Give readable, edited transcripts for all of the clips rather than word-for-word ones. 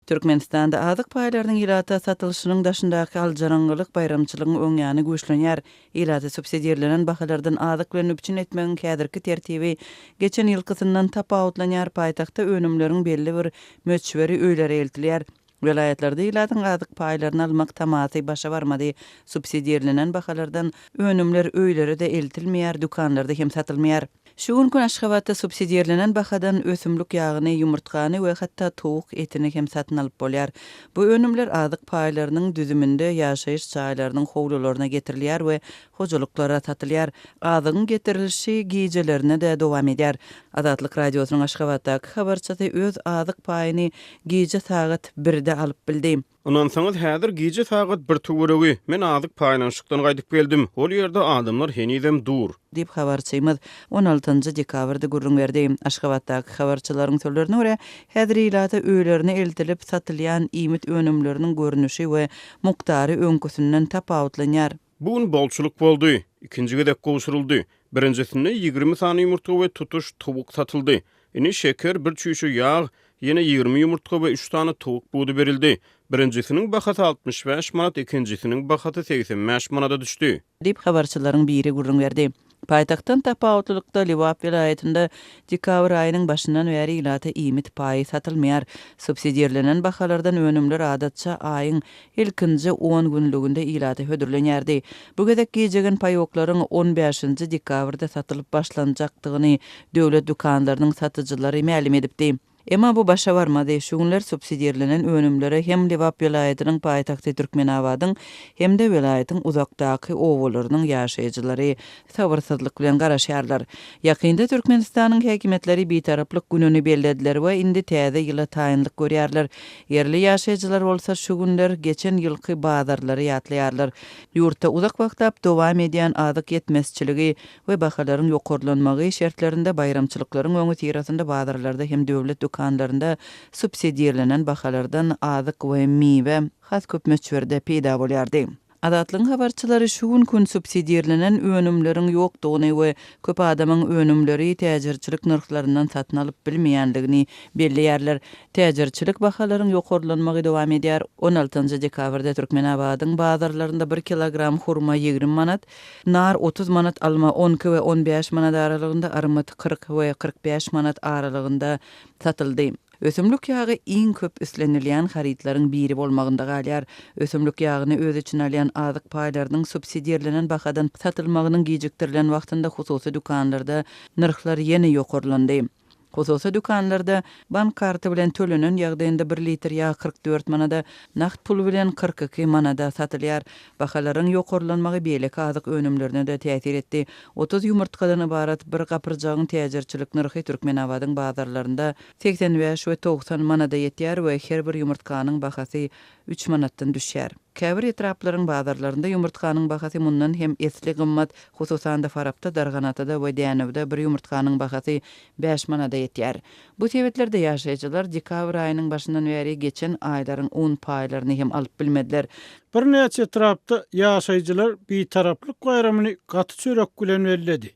Türkmenistanda azyk paýlarynyň ilata satylyşynyň daşyndaky aljyraňňylyk baýramçylygyň öň ýany güýçlenýär. Ilaty subsidirlenen bahalardan azyk bilen üpjün etmegiň häzirki tertibi geçen ýylkysyndan tapawutlanýar, paýtagtda önümleriň belli bir möçberi öýlere eltilýär. Welaýatlarda ilatyň azyk paýlaryny almak tamasy başa barmady, subsidirlenen bahalardan önümler öýlere-de eltilmeýär, dükanlarda hem satylmaýar. Şu günki gün Aşgabatda subsidirlenen bahadan ösümlik ýagyny, ýumurtgany we hatda towuk etini hem satyn alyp bolýar. Bu önümler azyk paýlarynyň düzüminde ýaşaýyş jaýlarynyň howlularyna getirilýär we hojalyklara satylýar. Azygyň getirilişi gijelerine-de dowam edýär. Azatlyk Radiosynyň Aşgabatdaky habarçysy öz azyk paýyny gije sagat birde alyp bildi. Ynansaňyz, häzir gije sagat bir töweregi, men azyk paýlanyşykdan gaýdyp geldim. Ol ýerde adamlar henizem dur. Diýip, habarçymyz on altynjy dekabrda gürrüň berdi. Aşgabatdaky habarçylaryň sözlerine görä, häzir ilata öýlerine eltilip satylýan iýmit önümleriniň görnüşi we mukdary öňküsinden tapawutlanýar. Bu gün bolçulyk boldy. Ikinji gezek gowşuryldy. Birinjisinde 20 sany ýumurtga we tutuş towuk satyldy. Indi şeker, bir çüýşe ýag, ýene 20 ýumurtga we üç sany towuk budy berildi. Birinjisiniň bahasy 65 manat, ikinjisiniň bahasy 85 manada düşdi. Diýip, habarçylaryň biri gürrüň berdi. Paýtagtdan tapawutlylykda, Lebap welaýatynda dekabr aýynyň başyndan bäri ilata iýmit paýy satylmaýar. Subsidirlenen bahalardan önümler adatça aýyň ilkinji on günlüginde ilata hödürlenýärdi. Bu gezek gijigen paýoklaryň on bäşinji dekabrda satylyp başlanjakdygyny döwlet dükanlarynyň satyjylary mälim edipdi. Emma bu başa barmady. Şu günler subsidirlenen önümlere hem Lebap welaýatynyň paýtagty Türkmenabadyň, hem-de welaýatyň uzakdaky obalarynyň ýaşaýjylary sabyrsyzlyk bilen garaşýarlar. Ýakynda Türkmenistanyň häkimiýetleri Bitaraplyk gününi bellediler we indi täze ýyla taýynlyk görýärler. Ýerli ýaşaýjylar bolsa şu günler geçen ýylky bazarlary ýatlaýarlar. Ýurtda uzak wagtlap dowam edýän azyk ýetmezçiligi we bahalaryň ýokarlanmagy şertlerinde baýramçylyklaryň öňüsyrasynda bazarlarda hem döwlet dükanlarynda subsidirlenen bahalardan azyk we miwe has köp möçberde peýda bolýardy. Azatlygyň habarçylary şu günki gün subsidirlenen önümleriň ýokdugyny we köp adamyň önümleri täjirçilik nyrhlaryndan satyn alyp bilmeýändigini belleýärler. Täjirçilik bahalaryň ýokarlanmagy dowam edýär. On altynjy dekabrda Türkmenabadyň bazarlarynda bir kilogram hurma 20 manat, nar 30 manat, alma 12 we 15 manat aralygynda, armyt 40 we 45 manat aralygynda satyldy. Ösümlik ýagy iň köp islenilýän harytlaryň biri bolmagynda galýar. Ösümlik ýagyny öz içine alýan azyk paýlarynyň subsidirlenen bahadan satylmagynyň gijikdirilen wagtynda hususy dükanlarda nyrhlar ýene ýokarlandy. Hususy dükanlarda bank karty bilen tölenen ýagdaýynda bir litr ýag 44 manada, nagt pul bilen 42 manada satylýar. Bahalaryň ýokarlanmagy beýleki azyk önümlerine-de täsir etdi. 30 ýumurtgadan ybarat bir gapyrjagyň täjirçilik nyrhy Türkmenabadyň bazarlarynda 85 we 90 manada ýetýär we her bir ýumurtganyň bahasy üç manatdan düşýär. Käbir etraplaryň bazarlarynda ýumurtganyň bahasy mundan hem esli gymmat, hususan-da Farapda, Darganatada we Dänewde bir ýumurtganyň bahasy bäş manada ýetýär. Bu sebitlerde ýaşaýjylar dekabr aýynyň başyndan bäri geçen aýlaryň un paýlaryny hem alyp bilmediler. Birnäçe etrapda ýaşaýjylar Bitaraplyk baýramyny gaty çörek bilen belledi.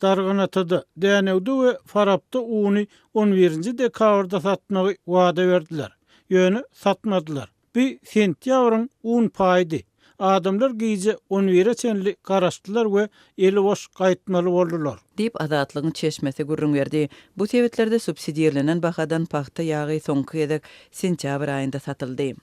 Darganatada, Dänewde we Farapda uny on birinji dekabrda satmagy wada berdiler. Ýöne satmadylar. Bu sentýabryň un paýydy. Adamlar gije on bire çenli garaşdylar we eli boş gaýtmaly boldular. Diýip, Azatlygyň çeşmesi gürrüň berdi. Bu sebitlerde subsidirlenen bahadan pagta ýagy soňky gezek sentýabr aýynda satyldy.